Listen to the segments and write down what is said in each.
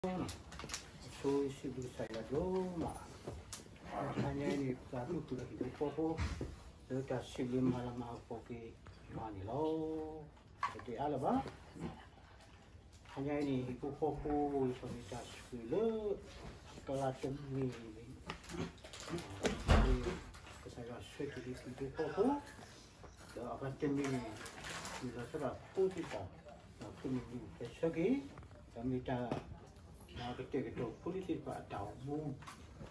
အဆိစံးဘျုးကစၢ်ယွၤဒိၣ်မး, တဟါညါအံၤန့ၣ် ပသးခုဃုာ်ဒီးဟံၣ်ဖိဃီဖိ လၢတၢ်စံးဘျုးမၤလၤမၤကပီၤက့ၤယွၤန့ၣ်လီၤ. တဟါညါအံၤန့ၣ် ဟံၣ်ဖိဃီဖိ ပမ့ၢ်တၢ်ဆိၣ်ဂ့ၤလၢ အကျါတမံၤန့ၣ် ကစၢ်ယွၤဆှၢက့ၤလၢဟံၣ်ဖိဃီဖိ ဒီးအကျါတမံၤန့ၣ် မ့ၢ်လီၤဆီဒၣ်တၢ်ဖိသ့ၣ်တဖၣ် ဒီးဖုမုၢ်နံၤပဆၢက့ၤ ဒီးမ့ၢ်တၢ် ကတဲာ်ကတီၤဖိလံၤသ့ၣ်တဖၣ်အတၢ်အိၣ်မူ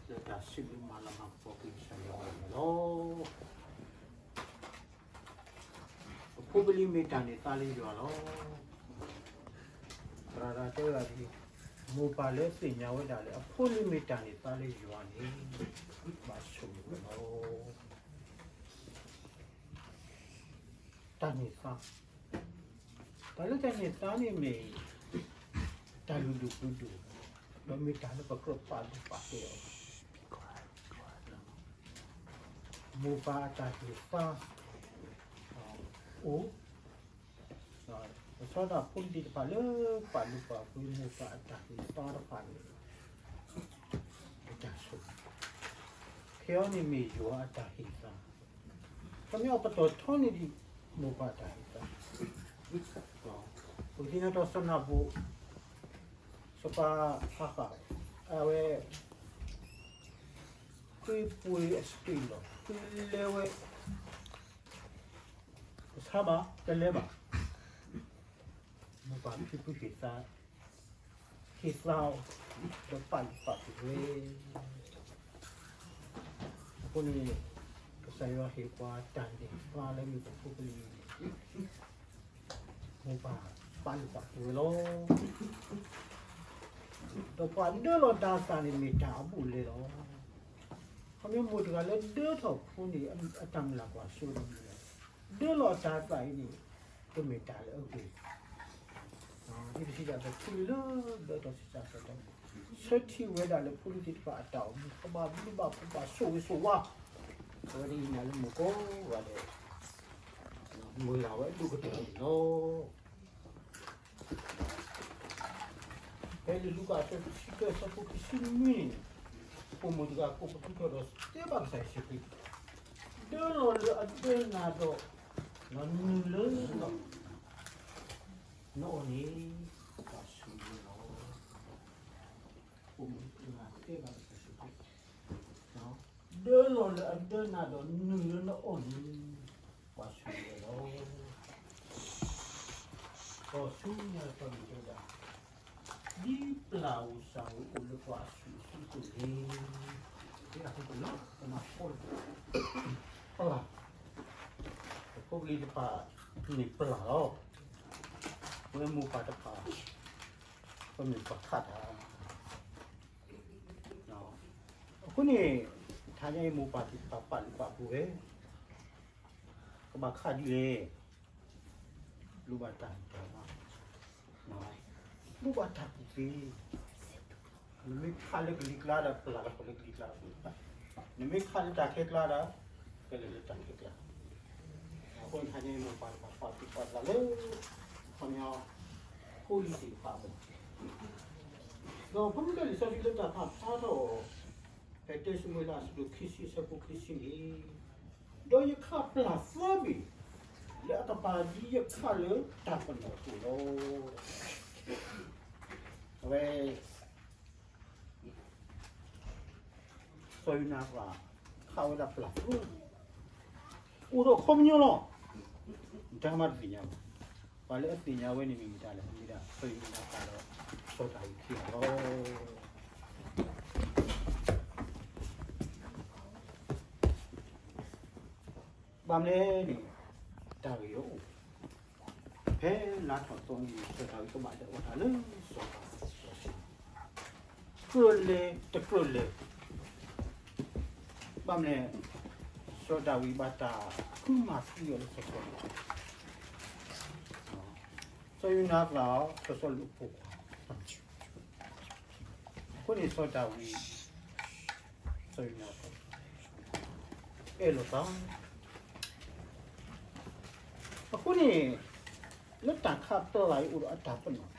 လၢတၢ်စံးဘျုးမၤလၤမၤကပီၤက့ၤကစၢ်ယွၤန့ၣ်လီၤ. အဖိပလံၤမ့ၢ်တၢ်န့ၢ်သါလၢယွၤလီၤ. သရၣ်တဲဝဲဒၣ်ဒ်အံၤ, မိၢ်ပၢ်လၢသ့ၣ်ညါဝဲဒၣ်လၢအဖိလံၤမ့ၢ်တၢ်န့ၢ်သါလၢယွၤန့ၣ် ဘၣ်ဆိၣ်ဂ့ၤဝဲလီၤ. တၢ်န့ၢ်သါ, တၢ်လၢတၢ်န့ၢ်သါန့ၣ်မ့ၢ် တၢ်လုၢ်ဒိၣ်ပှ့ၤဒိၣ်, ဒီးမ့ၢ်တၢ်လၢပကြၢးပာ်ဒိၣ်ပာ်ကဲအီၤ, မိၢ်ပၢ်အတၢ်ဟ့ၣ်သါ အိၣ်, လီၤဆီဒၣ်ဖိလံၤသ့ၣ်တဖၣ်လၢပာ်လုၢ်ပာ်ပှ့ၤမိၢ်ပၢ်အတၢ်ဟ့ၣ်သါတဖၣ်န့ၣ် ပတၢ်ဆိၣ်ဂ့ၤ, ခဲအံၤန့ၣ်မ့ၢ်ယွၤအတၢ်ဟ့ၣ်သါ, ခီပညီပတီၢ်ထီန့ၢ်ဒံး မိၢ်ပၢ်အတၢ်ဟ့ၣ်သါ, ပကသ့ၣ်ညါတီၢ်စီၤနၤဘိၣ် စီၤပၤအၤဃး အဝဲ ဃ့ပှ့ၤအစ့လီၤ ဃ့လဲဝဲ ကဆါဘၣ် တလဲၤဘၣ်, မိၢ်ပၢ်ဖံဖုဟ့ၣ်သါ, ဟ့ၣ်သါအီၤ ဒီးပာ်လုၢ်ပာ်ပှ့ၤဝဲ, အဃိန့ၣ် ကစၢ်ယွၤဟ့ၣ်ပှၤတၢ်န့ၢ်သါလၢမ့ၢ်ပဖိပလံၤန့ၣ် မိၢ်ပၢ်ပာ်လုၢ်ပာ်ပှ့ၤဝဲလီၤ. ဒီးပှၤဒၢလီၤတၤသၣ်န့ၣ်မ့ၢ်တၢ်အဘူးအလဲလီၤ. ခီဖျိမိၢ်တဂၤလၢဒၢထီၣ်ဖိန့ၣ် အတၢ်မုၢ်လၢ်ကွၢ်စိတမံၤလီၤ. ဒၢလီၤတၤသၣ်အံၤန့ၣ် ကမ့ၢ်တၢ်လၢအဂ့ၤ ဒ်ပစံးဒၣ်ပဖုလံၤလၢဒၢထီၣ်ဆံးစၢ်ကီးဒီး ဆၢထံၣ်ဝဲဒၣ်လၢဖိလံၤသ့ၣ်တဖၣ်အတၢ်အိၣ်မူ ကဘၣ်ဘူၣ်ဘၣ်ဖှိၣ်ဘၣ်ဆိၣ်ဂ့ၤဆိၣ်ဝါ, အဝဲန့ၣ်ယနာ်လၢမိၢ်ကိးဂၤဒဲး မုၢ်လၢ်ဝဲဒိၣ်ကတၢၢ်န့ၣ်လီၤ. ဖဲလံာ်လူၤကၣ်အဆၢခံဆံတၢ အဆၢဖိခံဆံနွံန့ၣ် ပိာ်မုၣ်တဂၤကိးပသူထီၣ်ဒီးတဲဘၣ်ကစၢ်ယ့ၣ်ၡူးခရံာ်, ဒၢလီၤလၢအဒၢနၤဒီး နနုာ်လၢနအီၣ်န့ၣ် ပှၤဆိၣ်ဂ့ၤလီၤ. ပိာ်မုၣ်တဂၤတဲဘၣ်ကစၢ်ယ့ၣ်ၡူးခရံာ်, ဒၢလီၤလၢအဒၢနၤဒီးနုာ်လၢနအီၣ်န့ၣ် ပှၤဆိၣ်ဂ့ၤလီၤ. ဒီးဆူညါတဖၣ်မ့ၢ်တဲဝဲဒၣ် ဒ်ပျၢ်ဧိၤစှၤဧိၤအိၣ်လၢပှၤအစုအစုအသိးန့ၣ်, ပမၤဖီလၢ ပျၢ်, ပဖိပလံၤတဖၣ်န့ၣ်ပျၢ်လီၤ. ပဝဲမိၢ်ပၢ်တဖၣ် ပမ့ၢ်ပှၤခးတၢ် အဃိန့ၣ် တဟါညါအံၤမိၢ်ပၢ်သ့ၣ်တဖၣ်ပာ်လုၢ်ပာ်ပှ့ၤဝဲ ကဘၣ်ခးဒ်လဲၣ်, လိၣ်ဘၣ်တၢ်တၢ်မၤ, လိၣ်ဘၣ်တၢ်ကူၣ်သ့, နမ့ၢ်ခးလၢကလံၤကျါဒီး ပျၢ်လီၤလၢကလံၤကျါ, နမ့ၢ်ခးလၢတၢ်ခဲကျါဒီး ကလဲၤလၢတၢ်ခဲကျါ. အဃိန့ၣ် တဟါညါအံၤမိၢ်ပၢ်သ့ၣ်တဖၣ်ပာ်လုၢ်ပာ်ပှ့ၤလၢ ခီပညီ ဖိလံၤသ့ၣ်တဖၣ်အဂီၢ်, ဒီးဖဲမုၢ်တနံၤလံာ်စီဆှံလၢတၢ်ဖးဖျါထီၣ် ဖဲတၢၡမူၤအ့လး အဆၢဒိၣ်ခံဆံ အဆၢဖိခံဆံန့ၣ်, ဒီးယခးပျၢ်သၢဘ့ၣ် လၢအကပၤဒ်ယခးလၢတၢ်ပနီၣ်အသိးလီၤ. အဝဲ စီၤယိၤနၤသၣ် ခးဝဲဒၣ်ပျၢ်သၢဘ့ၣ်, အိၣ်ဒီးခီပညီလီၤ. တၢ်မၤတသ့ၣ်ညါဘၣ်. ပှၤလၢအသ့ၣ်ညါဝဲန့ၣ်မ့ၢ်မတၤလဲၣ်, မ့ၢ်ဒၣ်စီၤယိၤနၤသၣ်ဒီး စီၤဒၤဝံးခံဂၤလီၤ. ဘၣ်မနုၤလဲၣ်န့ၣ် တၢ်ဂ့ၢ်အအိၣ် ဖဲလါထီၣ်သီန့ၣ် စီၤဒၤဝံးကဘၣ်လဲၤအိၣ်တၢ်လၢစီၤပၤ ကြၢးလဲၤတကြၢးလဲၤ, ဘၣ်မနုၤလဲၣ်, စီၤဒၤဝံးဘၣ်တၢ်ဃုမၤသံအီၤလၢစီၤစီလူး, စီၤယိၤနၤသၣ်အီၤ စီၤစီလူးအဖိခွါ, အဃိန့ၣ်စီၤဒၤဝံး စီၤယိၤနၤသၣ် အဲၣ်လိာ်သး, အဃိန့ၣ် လၢတၢ်ခးပျၢ်အံၤအိၣ်ဒီးအတၢ်ပနီၣ်,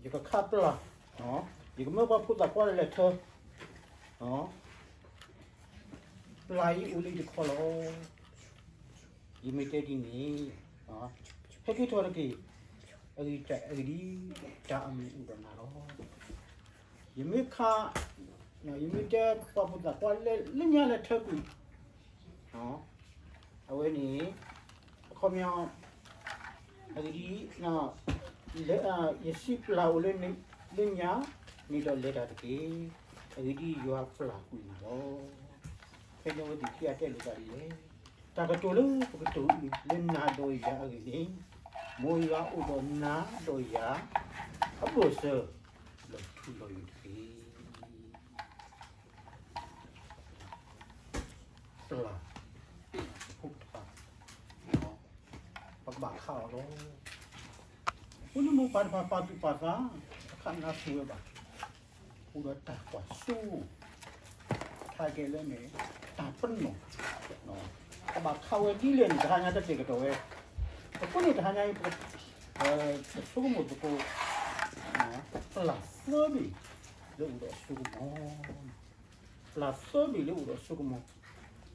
ယကခးပျၢ် ယကမၢပှၤဖိသၣ်ခွါလၢလဲၤထၢ ပျၢ်အံၤအိၣ်လၢယတခီလီၤ. ယမ့ၢ်တဲဒ်န့ၣ် ဟဲက့ၤထီၣ်တက့ၢ်. အဂ့ၢ်ဒ်အံၤ, တၢ်အမုာ်အိၣ်ဒီးနၤလီၤ. ယမ့ၢ်ခး, ယမ့ၢ်တဲပှၤဖိသၣ်ခွါလၢ လၢညါလဲၤထၢကွံာ် အဝဲန့ၣ် အခီပညီ အဂ့ၢ်ဒ်အံၤ, ယစံးပျၢ်အိၣ်လၢညါန့ၣ်ဒီးလဲၤတၢ်တက့ၢ်. အဂ့ၢ်ဒ်အံၤ ယွၤပျၢ်ကွံာ်နၤလီၤ. ဖဲန့ၣ်အဝဲသ့ၣ်ခံဂၤတဲလိာ်သးဒ်လဲၣ်, တၢ်ကတိၤလၢပကတိၤအံၤ လၢနၤဒီးယၤအဂ့ၢ်န့ၣ်, မ်ယွၤအိၣ်ဒီးနၤဒီးယၤ အဘၢၣ်စၢၤ လီၤထူလီၤယိာ်တက့ၢ်. ပျၢ်, ဖိတဖၣ်, ပကဘၣ်ခးအီၤလီၤ. အဃိန့ၣ်မိၢ်ပၢ်တဖၣ်ပာ်သူၣ်ပာ်သး, တခးနါဆိဝဲဘၣ်, အိၣ်ဒီးတၢ်ကွၢ်စိ, ထါကဲလၢန့ၣ် တၢ်ပနီၣ်, ကဘၣ်ခးဝဲဒ်လဲၣ်န့ၣ် တဟါညါတတဲာ်ကတီၤဝဲ, အဃိန့ၣ်တဟါညါအံၤ ပဆိကမိၣ်သကိး ပျၢ်သၢဘ့ၣ်လၢအိၣ်ဒီးအစိကမီၤ, ပျၢ်သၢဘ့ၣ်လၢအိၣ်ဒီးအစိကမီၤ,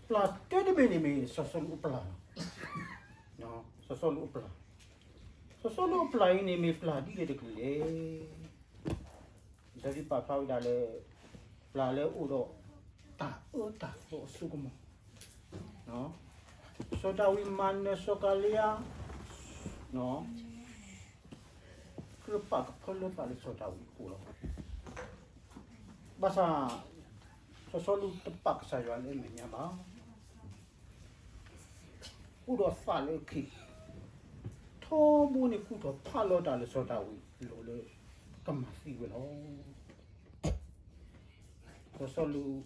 ပျၢ်တၢတဘ့ၣ်န့ၣ်မ့ၢ်စီၤစီလူးအပျၢ်လီၤ. စီၤစီလူးအပျၢ်, စီၤစီလူးအပျၢ်အံၤန့ၣ်မ့ၢ်ပျၢ်ဒ်လဲၣ်တကလုာ်လဲၣ်. လံာ်စီဆှံပာ်ဖျါဝဲဒၣ်လၢ ပျၢ်လၢအိၣ်ဒီးတၢ်အၢတၢ်သီအစိကမီၤ, စီၤဒၤဝံးမၤနၢၤစီၤကၤလံယါ ကြၢးပာ်ကဖၢလၢသးလၢစီၤဒၤဝံးအဃိလီၤ. ဘၣ်ဆၣ် စီၤစီလူးတပာ်ကစၢ်ယွၤလၢအမဲာ်ညါဘၣ်. အိၣ်ဒီးသးလၢအခံ, ထီဘိန့ၣ်ကူၣ်ထီၣ်ဖးလီၤတၢ်လၢစီၤဒၤဝံးအလိၤလၢ ကမၤသံဝဲလီၤ. စီၤစီလူး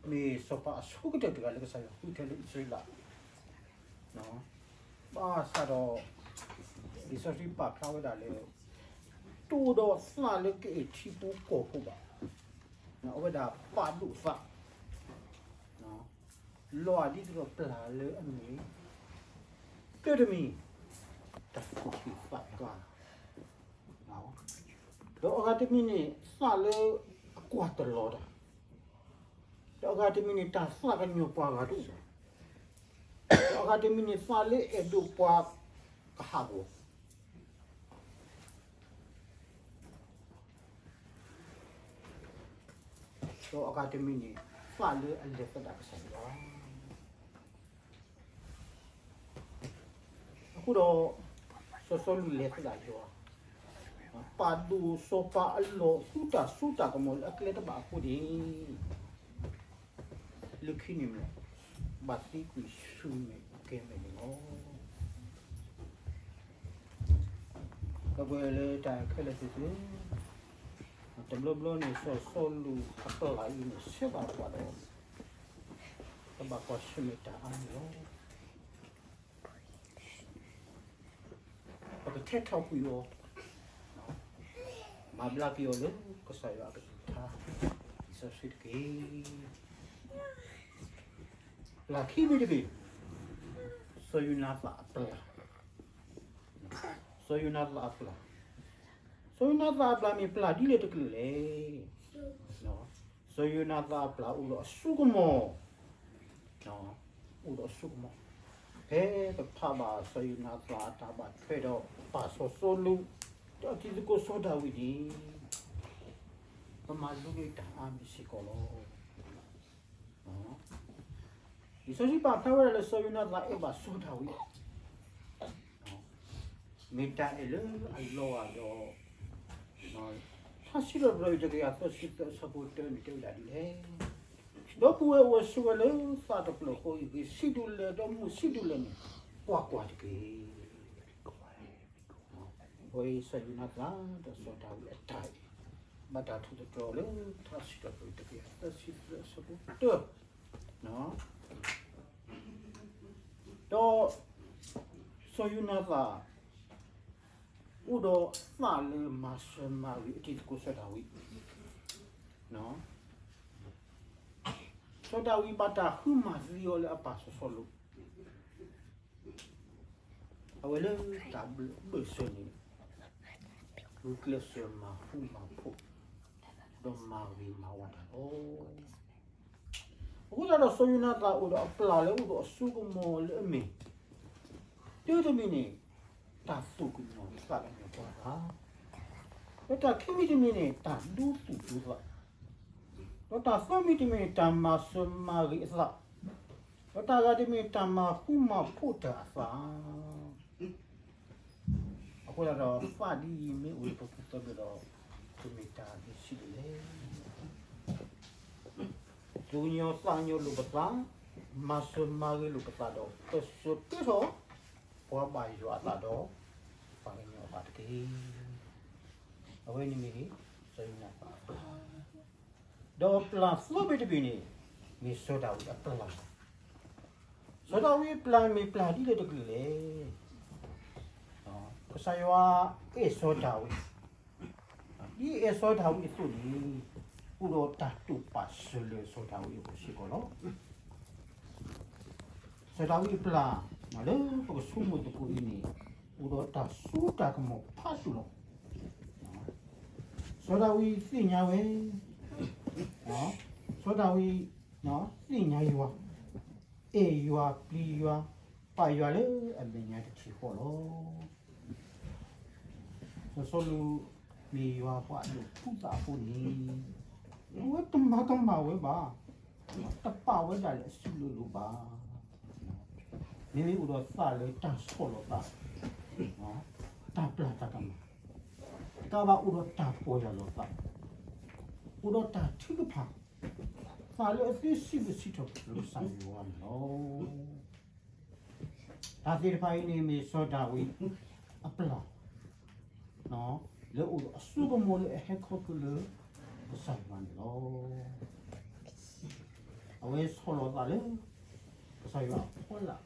မ့ၢ်စီၤပၤအဆိကတၢၢ်တဂၤလၢကစၢ်ယွၤဃုထၢလၢအံၣ်စရ့လး, ဘၣ်ဆၣ်ဒီး လံာ်စီဆှံပာ်ဖျါဝဲဒၣ်လၢ တအိၣ်ဒီးသးလၢကအဲၣ်ထံဖိကီၢ်ဖိဘၣ်. အဝဲဒၣ်ပာ်ဒိၣ်သး လီၤဒ်သိးဒီးပျၢ်လၢအမ့ၢ် တၢတမံၤ တၢ်သူၣ်က့ၣ်သးကါ, ဒီးအဂၤတမံၤန့ၣ် သးလၢအကွၢ်တလီၤတၢ်, ဒီးအဂၤတမံၤန့ၣ် တၢ်သးကညီၤပှၤဂၤတအိၣ်ဘၣ်, ဒီးအဂၤတမံၤန့ၣ် သးလၢအဲၣ်ဒိးပှၤကဟးဂီၤ ဒီးအဂၤတမံၤန့ၣ် သးလၢအလဲၤသဒၣ်ကစၢ်ယွၤ. အဃိဒီး စီၤစီလူးလဲၤသဒၣ်ယွၤ, ပာ်ဒိၣ်စီၤပၤအလီၢ် သူတၢ်စိတၢ်ကမီၤလၢအကျဲတဘၣ်အဃိန့ၣ် လၢခံန့ၣ်မ့ၢ် ဘၣ်သံကွံာ်ဆူမဲာ်ကဲမဲာ်န့ၣ်လီၤ. ကကွဲးလၢတၢ်ခဲလၢာ်သ့ၣ်သ့ၣ်, တဘျီဘျီန့ၣ် စီၤစီလူးအပျၢ်အံၤန့ၣ် ဆဲးဘၣ်ပှၤဒီး ကဘၣ်ကွၢ်ဆၢၣ်မဲာ်တၢ်အါန့ၣ်လီၤ. ပကထဲးထီၣ်ကွံာ်အီၤ, မၤဘျါက့ၤအီၤလၢကစၢ်ယွၤအကလုၢ်ကထါ လံာ်စီဆှံတက့ၢ်. ပျၢ်ခံဘ့ၣ်တဘ့ၣ်, စီၤယိၤနၤသၣ်အပျၢ်, စီၤယိၤနၤသၣ်အပျၢ်, စီၤယိၤနၤသၣ်အပျၢ်မ့ၢ်ပျၢ်ဒ်လဲၣ်တကလုာ်လဲၣ်. စီၤယိၤနၤသၣ်အပျၢ်အိၣ်ဒီးအစိကမီၤ, အိၣ်ဒီးအစိကမီၤ, ဖဲပဖးဘၣ်စီၤယိၤနၤသၣ်အတၢ်ဘၣ်ထွဲဒီးပၢ်စီၤစီလူး, ဒီးအတံၤသကိးစီၤဒၤဝံးန့ၣ်, ပမၤလိန့ၢ်တၢ်အါမံၤစ့ၢ်ကီးလီၤ. လံာ်စီဆှံပာ်ဖျါဝဲဒၣ်လၢစီၤယိၤနၤသၣ်အဲၣ်ဘၣ်စီၤဒၤဝံး, မ့ၢ်တၢ်အဲၣ်လၢအလီၤဂာ်ဒီး ထါစံးထီၣ်ပတြၢၤတကယၤသၢဆံသၢအဆၢဖိတၢန့ၣ်တဲဝဲဒၣ်ဒ်လဲၣ်. ဒီပုၢ်ဝဲၢ်အိၣ်ဝဲဆိးဝဲလၢသးတဖျၢၣ်ဃီအံၤ ဂ့ၢ်ဆံးဒူၣ်လဲၣ်ဒီးမုာ်ဆံးဒူၣ်လဲၣ်န့ၣ် ကွၢ်ကွၢ်တက့ၢ်. အဝဲအံၤစီၤယိၤနၤသၣ်ဒီးစီၤဒၤဝံးအတၢ်အဲၣ် ဘၣ်တၢ်ထူးတတြီၤလၢထါစံးထီၣ်ပတြၢၤတကယၤသၢဆံသၢအဆၢဖိတၢ, ဒီး စီၤယိၤနၤသၣ် အိၣ်ဒီးသးလၢမၤစၢၤမၤဂ့ၤအတံၤသကိးစီၤဒၤဝံး, စီၤဒၤဝံးဘၣ်တၢ်ဃုမၤသံအီၤလၢအပၢ်စီၤစီလူး, အဝဲလၢတၢ်ဘၢၣ်စၢၤန့ၣ် ဂုာ်ကျဲးစၢးမၤဃူမၤဖိး ဒီးမၤဂ့ၤမၤဝါတၢ်လီၤ. အဃိသတးဒီး စီၤယိၤနၤသၣ်အိၣ်ဒီးအပျၢ်လၢအိၣ်ဒီးအစိကမီၤ လၢအမ့ၢ် တၢတမံၤန့ၣ် တၢ်သူၣ်ကညီၤသးကညီၤပှၤသး, ဒီးတၢ်ခံမံၤတမံၤန့ၣ် တၢ်ဒိသူၣ်ဒိသး, ဒီးတၢ်သၢမံၤတမံၤန့ၣ် တၢ်မၤစၢၤမၤဂ့ၤအသး, ဒီးတၢ်ဂၤတမံၤ တၢ်မၤဃူမၤဖိးတၢ်အသး. အဃိသတးဒီး သးဒ်အံၤမ့ၢ်အိၣ်လၢပပူၤသီဘ့ၣ်ဒီး ကမ့ၢ်တၢ်ဂ့ၤဆံးဒ်လဲၣ်. သူၣ်ကညီၤသးကညီၤလိာ်ပသး, မၤစၢၤမၤဂ့ၤလိာ်ပသးဒီး ပစၢၤကဲထီၣ် ပှၤဘၣ်ယွၤအသးဒီး ပှၤကညီအသးတက့ၢ်. အဝဲန့ၣ်မ့ၢ် စီၤယိၤနၤသၣ်အပျၢ်, ဒီးပျၢ်သၢဘ့ၣ်တဘ့ၣ်န့ၣ် မ့ၢ်စီၤဒၤဝံးအပျၢ်. စီၤဒၤဝံးအပျၢ်မ့ၢ်ပျၢ်ဒ်လဲၣ်တကလုာ်လဲၣ်. ကစၢ်ယွၤအဲၣ်စီၤဒၤဝံး, ဒ်အဲၣ်စီၤဒၤဝံးအသိးန့ၣ် အိၣ်ဒီးတၢ်တိာ်ပာ်စၢၤလၢစီၤဒၤဝံးအဂီၢ်စ့ၢ်ကီးလီၤ. စီၤဒၤဝံးအပျၢ် လၢပကဆိကမိၣ်သကိးအံၤန့ၣ် အိၣ်ဒီးတၢ်စိတၢ်ကမီၤဖးဒိၣ်လီၤ. စီၤဒၤဝံးသ့ၣ်ညါဝဲ, စီၤဒၤဝံး သ့ၣ်ညါယွၤ, အဲၣ်ယွၤပျံၤယွၤ, ပာ်ယွၤလၢအမဲာ်ညါတထံၣ်ဃီလီၤ. စီၤစီလူးမ့ၢ်ယွၤပှၤအဒိၣ်ကူသးအဃိန့ၣ် အဝဲတမၤကမၣ်ဝဲဘၣ်, တပာ်ဝဲဒၣ်လၢအစုလိၤလိၤဘၣ်. မ့မ့ၢ်အိၣ်ဒီးသးလၢတၢ်ဆီၣ်လီၤသး, တၢ်ပျၢ်တၢ်ကမၣ်, တကးဘၣ်အိၣ်ဒီးတၢ်ပီၢ်ယၢ်လီၤသး, အိၣ်ဒီးတၢ်ထုကဖၣ်, သးလၢအသ့စံးဘျုးစံးထီၣ်ပတြၢၤကစၢ်ယွၤန့ၣ်လီၤ. တၢ်သ့ၣ်တဖၣ်အံၤန့ၣ်မ့ၢ်စီၤဒၤဝံးအပျၢ် လၢအိၣ်ဒီးအစိကမီၤလၢအဟဲခီဖျိလၢကစၢ်ယွၤန့ၣ်လီၤ. အဝဲဆီၣ်လီၤသးလၢ ကစၢ်ယွၤအဖီလာ်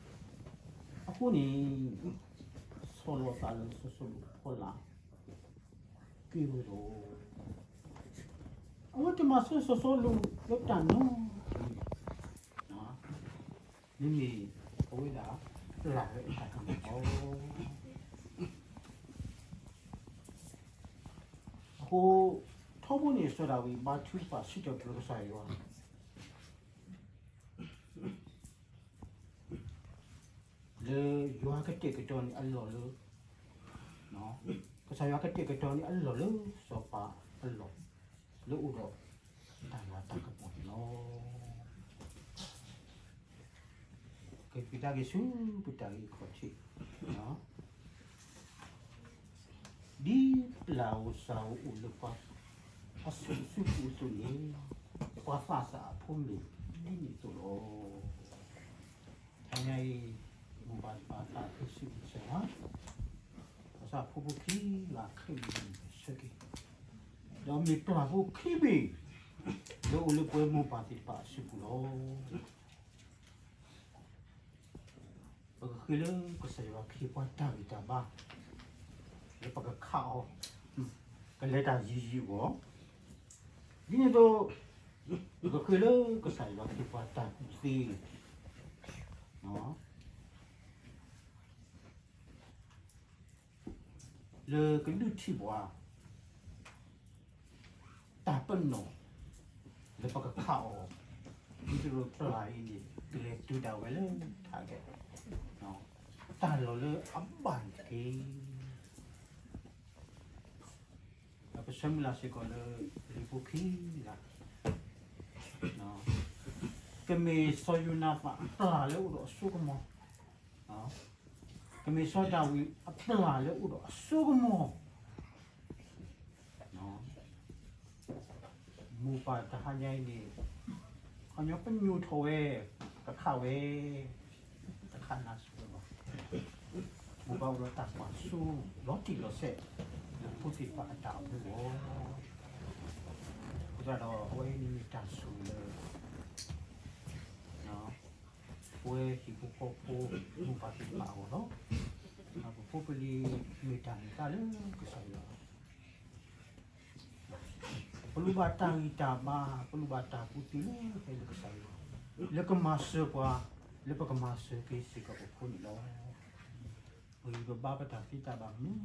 အဃိန့ၣ် ဆီၣ်လီၤသးလၢစီၤစီလူးအဖီလာ် က့ၤဝဲလီၤ. အဝဲတမၤဆၢစီၤစီလူးလၢတၢ်နီတမံၤဘၣ်. မ့မ့ၢ်အဝဲဒၣ်ပျၢ်ဝဲအတၢ်ကမၣ်လီၤ. အဃိ ထီဘိန့ၣ်စီၤဒၤဝံးဘါထုကဖၣ်စံးထီၣ်ပတြၢၤကစၢ်ယွၤ လၢယွၤကတဲာ်ကတီၤန့ၢ်အလီၢ်လၢ ကစၢ်ယွၤကတဲာ်ကတီၤန့ၢ်အလီၢ်လၢစီၤပၤအလီၢ် လၢအိၣ်ဒီးတၢ်လၤတၢ်ကပီၤန့ၣ်လီၤ. ကပျၢ်တၢ်ဂ့ၤဆူပတၢ်ဂ့ၢ်ခီၣ်ထံး, ဒ်ပျၢ်ဧိၤစှၤဧိၤအိၣ်လၢပှၤအစုပူၤအသိးန့ၣ် ပှၤသးစၢ်အဖိမ့ၢ်ဒ်န့ၣ်အသိးလီၤ. တနံၤအံၤ မိၢ်ပၢ်သ့ၣ်တဖၣ်အတၢ်အိၣ်ဖှိၣ်စံးဘျုးကစၢ်ယွၤ, ဘၣ်ဆၣ်ဖိဖိခံဂၤခဲအံၤန့ၣ်ဆၢက့ၤ, ဒီးမ့ၢ်ပျၢ်ဖိခံဘ့ၣ် လၢအိၣ်လၢပဝဲမိၢ်ပၢ်သ့ၣ်တဖၣ်အစုပူၤလီၤ. ပကဃ့လၢကစၢ်ယွၤကဟ့ၣ်ပှၤတၢ်ဂံၢ်တၢ်ဘါ လၢပကခးအီၤ ကလဲၤတၢ်ယံၤယံၤအဂီၢ်, ဒ်န့ၣ်အသိး ပကဃ့လၢကစၢ်ယွၤကဟ့ၣ်ပှၤတၢ်ကူၣ်သ့ လၢကဒုးထံၣ်ပှၤ တၢ်ပနီၣ် လၢပကခးအီၤ ဒ်သိးပျၢ်အံၤန့ၣ် ကလဲၤတုၤဒၣ်ဝဲလၢထးကဲ တၢ်လီၢ်လၢအဘၣ်န့ၣ်တက့ၢ်. ဒီးပဆၢမုၢ်လၢ်စ့ၢ်ကီးလၢ လံာ်ဖိခံဂၤ ကမ့ၢ်စီၤယိၤနၤသၣ်အပျၢ်လၢအိၣ်ဒီးအစိကမီၤ, ကမ့ၢ်စီၤဒၤဝံးအပျၢ်လၢအိၣ်ဒီးအစိကမီၤ, မိၢ်ပၢ်တဟါညါအံၤန့ၣ် ခီညီပညိၣ်ထီၣ်ဝဲ, ကခးဝဲ, တခးနါစၢၤဝဲဘၣ်. မိၢ်ပၢ်အိၣ်ဒီးတၢ်ကွၢ်စိ လီၤတံၢ်လီၤဆဲး လၢဖိသ့ၣ်တဖၣ်အတၢ်အိၣ်မူလီၤ. အဃိသတးဒီး အဝဲအံၤန့ၣ်မ့ၢ်တၢ်ဆိၣ်ဂ့ၤလၢ ပဝဲဟံၣ်ဖိဃီဖိ မိၢ်ပၢ်သ့ၣ်တဖၣ်အဂီၢ်လီၤ. ပဖိပလံၤမ့ၢ်တၢ်မ့ၢ်တၢ်လၢကစၢ်ယွၤ ပလိၣ်ဘၣ်တၢ်ဂံၢ်တၢ်ဘါ, ပလိၣ်ဘၣ်တၢ်ကူၣ်သ့လၢဖဲလၢကစၢ်ယွၤ လၢကမၤစၢၤပှၤ, လၢပကမၤစၢၤက့ၤစ့ၢ်ကီးပဖိန့ၣ်လီၤ. ပဂံၢ်ပဘါပတၢ်သ့တၢ်ဘၣ်မနုၤ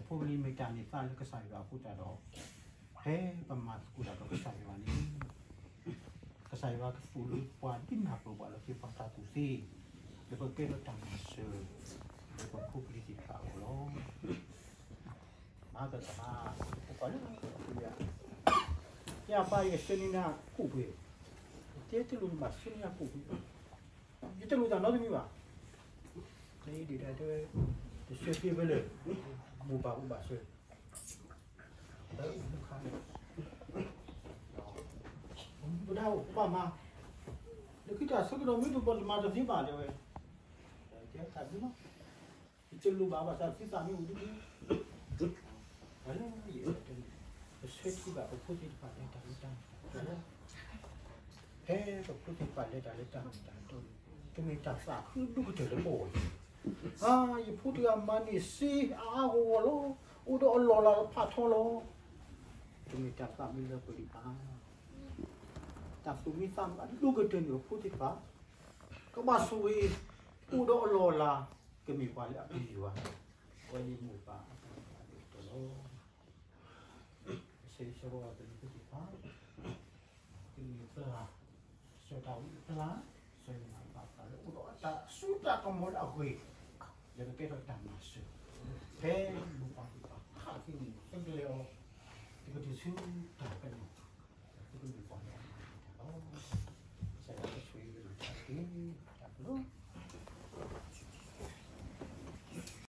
ဖိလံၤမ့ၢ်တၢ်န့ၢ်သါလၢကစၢ်ယွၤအဃိသတးဒီး, ဖဲပမၤသကိးတၢ်ဒီးကစၢ်ယွၤန့ၣ်, ကစၢ်ယွၤကသူၣ်လၢပှၤဒ်နၢ်ပၢၢ်ပှၤလၢသ့ၣ်ပှၤတၢ်ကူၣ်သ့, လၢပကဲထီၣ်တၢ်မၤစၢၤ လၢပဖိပလံၤသ့ၣ်တဖၣ်အဂီၢ်လီၤ. မၤကစၢ်, ပကွၢ်လၢပှၤ, ယပၢ်ယဆှၢန့ၢ်နၤကူၣ်ပှ့ၤ, ယတဲတလိၣ်နဘၣ်ဆှၢန့ၢ်ယၤကူၣ်ပှ့ၤ, ယတလိၣ်တၢ်နီတမံၤဘၣ်. မ့ၢ်ဒ်ဒၣ်တဲဝဲ, တဆှၢက့ၤဝဲလၢ, မိၢ်ပၢ်အိၣ်ဘၣ်ဆၢ, ပဒၣ်အိၣ်ပဘၣ်မၤ, လၢခံတၢ်ဆၢကတီၢ်မ့ၢ်တပီၤတမၤတသ့ဘၣ်တဲဝဲ, တၢ်ဘျုးလီၤ, ယတလိၣ်ဘၣ်ဘၣ်ဆၣ်သုသးမ့ၢ်အိၣ်ဒ်န့ၣ်, ပဆၢထံၣ်ဘၣ်ပဖိသ့ၣ်တဖၣ် လဲၤတၢ်လၢတၢ်မ့ၢ်တၢ်တီလီၤ. ဖဲပဖိသ့ၣ်တဖၣ်လဲၤတၢ်လၢတၢ်မ့ၢ်တၢ်တီန့ၣ်, တမ့ၢ်တၢ်သးခုဒိၣ်ကတၢၢ်လၢပဂီၢ်, ယဖိတဂၤမၤန့ၢ်စ့အါအါဂီၢ်ဂီၢ်လီၤ, အိၣ်ဒီးအလီၢ်လၤလၢဖးထီလီၤ. တမ့ၢ်တၢ်သးမုာ်လၢပဂီၢ်ဘၣ်. တၢ်သူၣ်မံသးမုာ်အဒိၣ်ကတၢၢ်န့ၣ် ပဖိသ့ၣ်တဖၣ် ကဘၣ်ဆိၣ်ဂ့ၤ, အိၣ်ဒီးအလီၢ်လၤ, ကမ့ၢ်ပှၤလၢအပျံၤယွၤ, ပဝဲန့ၣ်မိၢ်ပၢ်အတၢ်မၤလိာ်တၢ်လီၤ. ကဆၢဂ့ၤဆၢဝါပဖိသ့ၣ်တဖၣ်, ကမ့ၢ်ပှၤ, ဆၢတၢ်ဝံတဖျါ, ဆၢမၤပာ်သးလၢအိၣ်ဒီးအတၢ်စိတၢ်ကမီၤလၢအဂ့ၤ, လၢကကဲထီၣ်တၢ်မၤစၢၤ, ဖဲမိၢ်ပၢ်သ့ၣ်တဖၣ်ဟးက့ၤန့ၣ် သုကလဲၤအီၤ, သုကတုၤဆူတၢ်